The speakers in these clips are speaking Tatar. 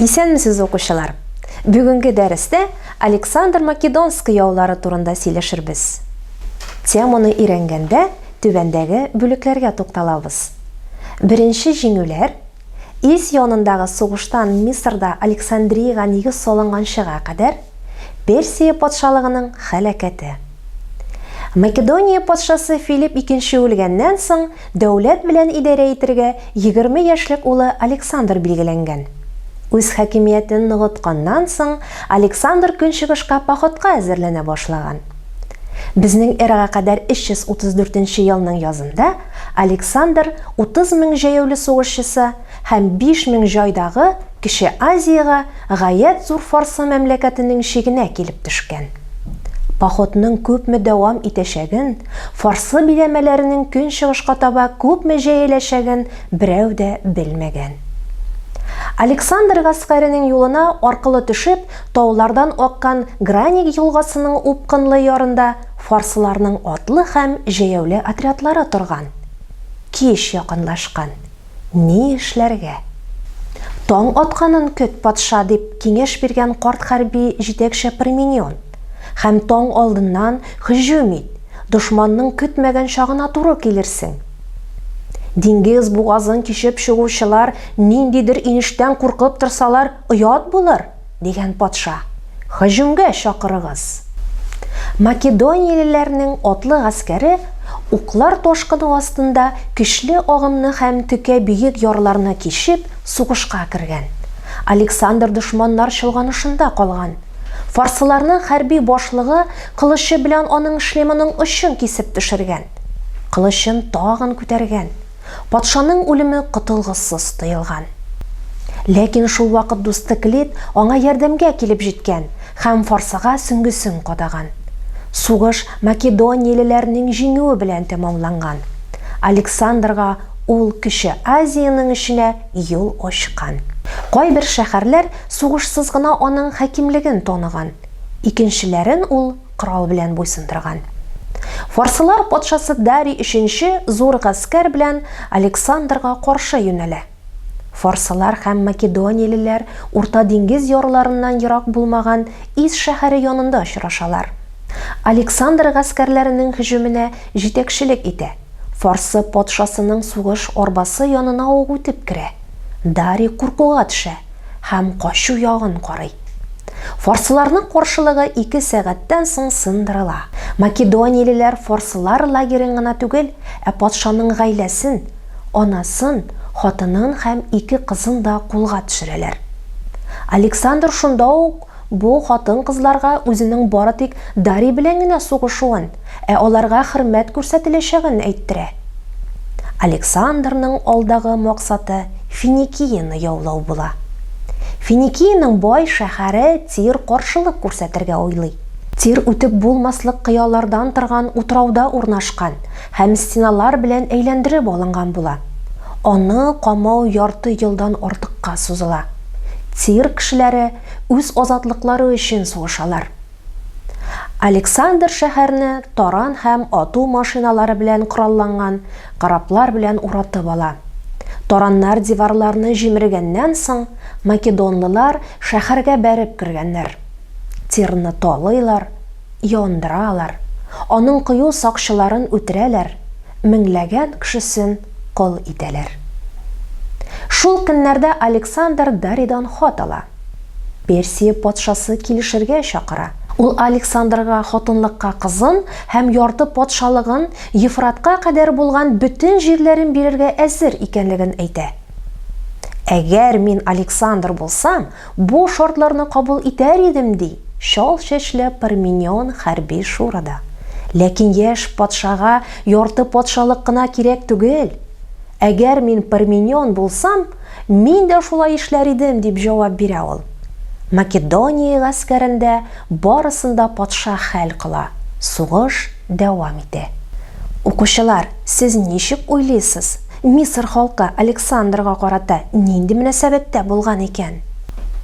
Исәнмесез, укучылар! Бүгенге дәрестә Александр Македонский яулары турында сөйләшербез. Теманы өйрәнгәндә түбәндәге бүлекләргә тукталабыз. Беренче җиңүләр, Ис янындагы сугыштан Мисырда Александриягә нигез салынганчыга кадәр, Персия патшалыгының һәлакәте. Македония патшасы Филипп Икенче үлгәннән соң, дәүләт белән идарә итергә 20 яшьлек улы Александр билгеләнгән. Үз хакимиятен ныгытканнан соң, Александр көнчыгышка походка әзерләнә башлаган. Безнең эрага кадәр 334 нче елның язында Александр 30 мең җәяүле сугышчысы һәм 5000 җайдагы Кече Азиягә гаять зур Фарсы мәмләкәтенең чигенә килеп төшкән. Походның күпме дәвам итәчәген, фарсы биләмәләренең көнчыгышка таба күпме җәеләчәген берәү дә белмәгән. Александр гаскәренең юлына аркылы төшеп, таулардан аккан Граник елгасының упкынлы ярында фарсыларның атлы һәм җәяүле отрядлары торган. Кич якынлашкан. Ни эшләргә? Таң атканын көт, патша, дип киңәш биргән карт хәрби җитәкче Парменион. Һәм таң алдыннан һөҗүм ит, дошманның көтмәгән чагына туры килерсең. Диңгез бугазын кичеп чыгучылар ниндидер инештән куркып торсалар, оят булыр! дигән патша, һөҗүмгә чакырыгыз! Македониялеләрнең атлы гаскәре уклар ташкыны астында көчле агымны һәм текә биек ярларны кичеп, сугышка кергән. Александр дошманнар чолганышында калган. Фарсыларның хәрби башлыгы кылычы белән аның шлемының очын кисеп төшергән. Кылычын тагын күтәргән. Патшаның үлеме котылгысыз тоелган. Ләкин шул вакыт дусты Клит аңа ярдәмгә килеп җиткән һәм фарсыга сөңгесен кадаган. Сугыш македониялеләрнең җиңүе белән тәмамланган. Александрга ул Кече Азиянең эченә юл ачкан. Кайбер шәһәрләр сугышсыз гына аның хакимлеген таныган, икенчеләрен ул корал белән буйсындырган. Фарсылар патшасы Дарий Өченче зур гаскәр белән Александрга каршы юнәлә. Фарсылар һәм македониялеләр Урта диңгез ярларыннан ерак булмаган Ис шәһәре янында очрашалар. Александр гаскәрләренең һөҗүменә җитәкчелек итә, фарсы патшасының сугыш арбасы янына ук үтеп керә. Дарий куркуга төшә. һәм качу ягын карый. Фарсыларның каршылыгы ике сәгатьтән соң сындырыла. Македониялеләр фарсылар лагерен гына түгел, ә патшаның гаиләсен, анасын, хатынын һәм ике кызын да кулга төшерәләр. Александр шунда ук бу хатын-кызларга үзенең бары тик Дарий белән генә сугышуын, ә аларга хөрмәт күрсәтеләчәген әйттерә. Александрның алдагы максаты Финикияне яулау була. Финикиянең бай шәһәре Тир каршылык күрсәтергә уйлый. Тир үтеп булмаслык кыялардан торган утрауда урнашкан һәм стеналар белән әйләндереп алынган була. Аны камау ярты елдан артыкка сузыла. Тир кешеләре үз азатлыклары өчен сугышалар. Александр шәһәрне таран һәм ату машиналары белән коралланган кораблар белән уратып ала. Тараннар диварларны җимергәннән соң, македонлылар шәһәргә бәреп кергәннәр. Тирны талыйлар, яндыралар, аның кыю сакчыларын үтерәләр, меңләгән кешесен кол итәләр. Шул көннәрдә Александр Дарийдан хат ала. Персия патшасы килешергә чакыра. Ул Александрга хатынлыкка кызын һәм ярты патшалыгын, Евфратка кадәр булган бөтен җирләрен бирергә әзер икәнлеген әйтә. Әгәр мин Александр булсам, бу шартларны кабул итәр идем, ди чал чәчле Парменион хәрби шурада. Ләкин яшь патшага ярты патшалык кына кирәк түгел. Әгәр мин Парменион булсам, Мин дә шулай эшләр идем, дип җавап бирә ул. Македония гаскәрендә барысын да патша хәл кыла, сугыш дәвам итә. Укучылар, сез ничек уйлыйсыз, Мисыр халкы Александрга карата нинди мөнәсәбәттә булган икән?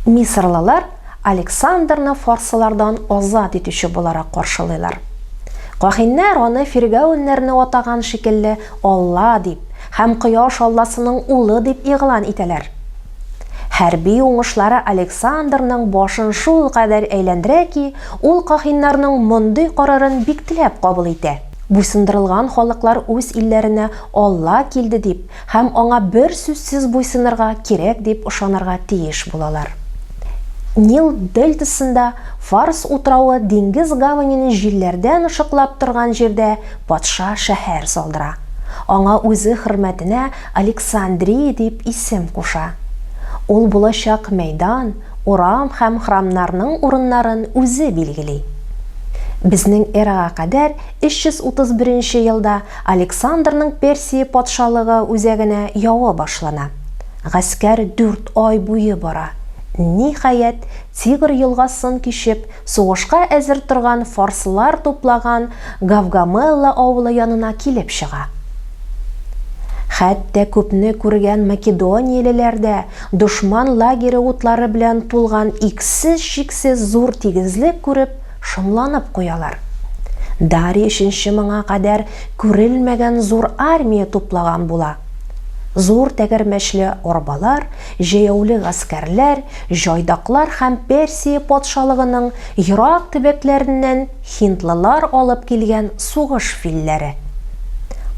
Мисырлылар Александрны фарсылардан азат итүче буларак каршылыйлар. Каһиннәр аны фиргәвеннәрне атаган шикелле Алла дип һәм Кояш алласының улы дип игълан итәләр. Хәрби уңышлары Александрның башын шулкадәр әйләндерә ки, ул каһиннарның мондый карарын бик теләп кабул итә. Буйсындырылган халыклар үз илләренә Алла килде дип һәм аңа берсүзсез буйсынырга кирәк дип ышанырга тиеш булалар. Нил дельтасында Фарс утравы диңгез гаванен җилләрдән ышыклап торган җирдә патша шәһәр салдыра. Аңа үзе хөрмәтенә Александрия дип исем куша. Ул булачак мәйдан, урам һәм храмнарның урыннарын үзе билгели. Безнең эрага кадәр 331 нче елда Александрның Персия патшалыгы үзәгенә явы башлана. Гаскәр дүрт ай буе бара. Ниһаять, Тигр елгасын кичеп, сугышка әзер торган фарсылар туплаган Гавгамелла авылы янына килеп чыга. Хәтта күпне күргән македониялеләр дә дошман лагере утлары белән тулган иксез-чиксез зур тигезлек күреп, шомланып куялар. Дарий Өченче моңа кадәр күрелмәгән зур армия туплаган була. Зур тәгәрмәчле арбалар, җәяүле гаскәрләр, җайдаклар һәм Персия патшалыгының ерак төбәкләреннән һиндлылар алып килгән сугыш филләре.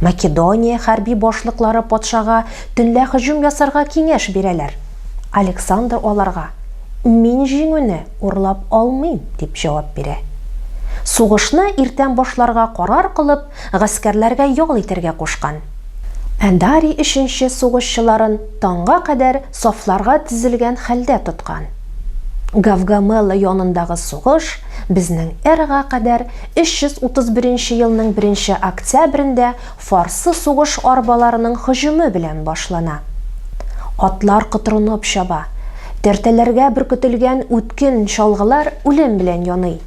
Македония хәрби башлыклары патшага төнлә һөҗүм ясарга киңәш бирәләр. Александр аларга, Мин җиңүне урлап алмыйм, дип җавап бирә. Сугышны иртән башларга карар кылып, гаскәрләргә ял итәргә кушкан. Ә Дарий Өченче сугышчыларын таңга кадәр сафларга тезелгән хәлдә тоткан. Гавгамела янындагы сугыш безнең эрага кадәр 331 нче елның беренче октябрендә фарсы сугыш арбаларының һөҗүме белән башлана. Атлар котырынып чаба, тәртәләргә беркетелгән үткен чалгылар үлем белән яный.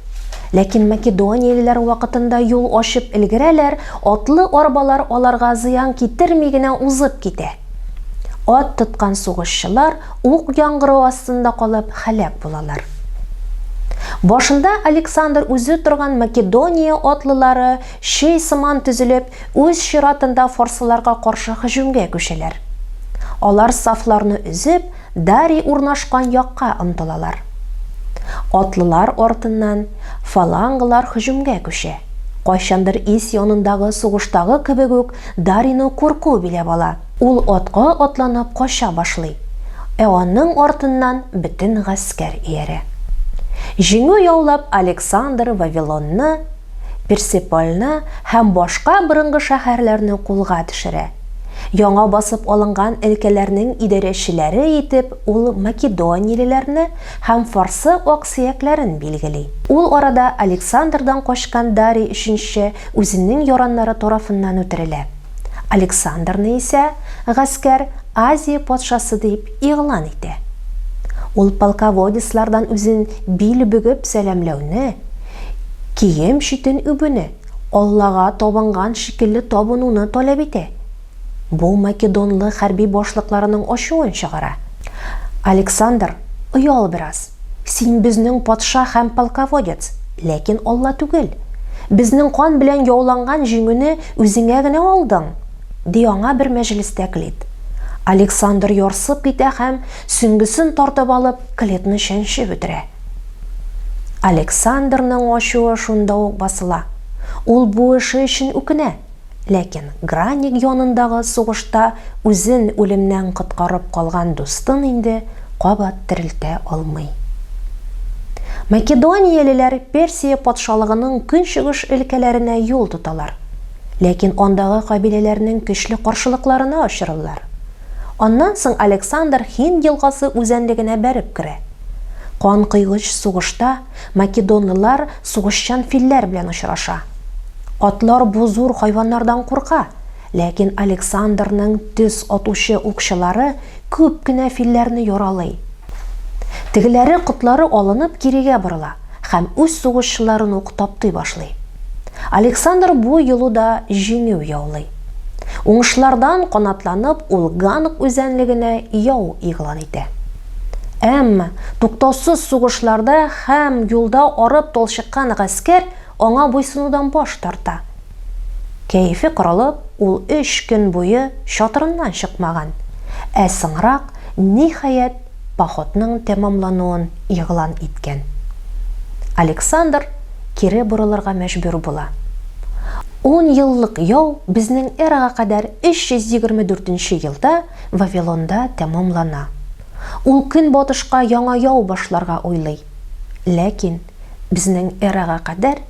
Ләкин македониялеләр вакытында юл ачып өлгерәләр, атлы арбалар аларга зыян китерми генә узып китә. Ат тоткан сугышчылар ук яңгыры астында калып һәлак булалар. Башында Александр үзе торган Македония атлылары чөй сыман төзелеп, үз чиратында фарсыларга каршы һөҗүмгә күчәләр. Алар сафларны өзеп, Дарий урнашкан якка омтылалар. Атлылар артыннан фалангалар һөҗүмгә күчә. Кайчандыр Ис янындагы сугыштагы кебек үк Дарийны курку биләп ала. Ул атка атланып кача башлый, ә аның артыннан бөтен гаскәр иярә. Җиңү яулап Александр Вавилонны, Персепольны һәм башка борынгы шәһәрләрне кулга төшерә. Яңа басып алынган өлкәләрнең идарәчеләре итеп ул македониялеләрне һәм фарсы аксөякләрен билгели. Ул арада Александрдан качкан Дарий Өченче үзенең яраннары тарафыннан үтерелә. Александрны исә гаскәр Азия патшасы дип игълан итә. Ул полководецлардан үзен бил бөгеп сәламләүне, кием читен үбүне, Аллага табынган шикелле табынуны таләп итә. Бу македонлы хәрби башлыкларының ачуын чыгара. Александр, оял бераз. Син безнең патша һәм полководец, ләкин Алла түгел. Безнең кан белән яуланган җиңүне үзеңә генә алдың, ди аңа бер мәҗлестә Клит. Александр ярсып китә һәм, сөңгесен тартып алып, Клитны чәнчеп үтерә. Александрның ачуы шунда ук басыла. Ул бу эше өчен үкенә, ләкин Граник янындагы сугышта үзен үлемнән коткарып калган дустын инде кабат терелтә алмый. Македониялеләр Персия патшалыгының көнчыгыш өлкәләренә юл тоталар, ләкин андагы кабиләләрнең көчле каршылыкларына очрыйлар. Аннан соң Александр Һинд елгасы үзәнлегенә бәреп керә. Канкойгыч сугышта македонлылар сугышчан филләр белән очраша. Атлар бу зур хайваннардан курка, ләкин Александрның төз атучы укчылары күп кенә филләрне яралый. Тегеләре котлары алынып кирегә борыла һәм үз сугышчыларын ук таптый башлый. Александр бу юлы да җиңү яулый. Уңышлардан канатланып, ул Ганг үзәнлегенә яу игълан итә. Әмма туктаусыз сугышларда һәм юлда арып талчыккан гаскәр аңа буйсынудан баш тарта. Кәефе кырылып, ул өч көн буе чатырыннан чыкмаган. Ә соңрак, ниһаять, походның тәмамлануын игълан иткән. Александр кире борылырга мәҗбүр була. Ун еллык яу безнең эрага кадәр 324 нче елда Вавилонда тәмамлана. Ул көнбатышка яңа яу башларга уйлый. Ләкин безнең эрага кадәр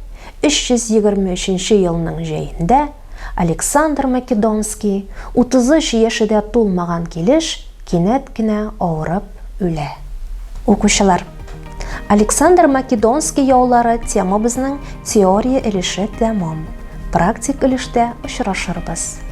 323 нче елның җәендә Александр Македонский, 33 яше дә тулмаган килеш, кинәт кенә авырып үлә. Укучылар, Александр Македонский яулары темабызның теория өлеше тәмам. Практик өлештә очрашырбыз.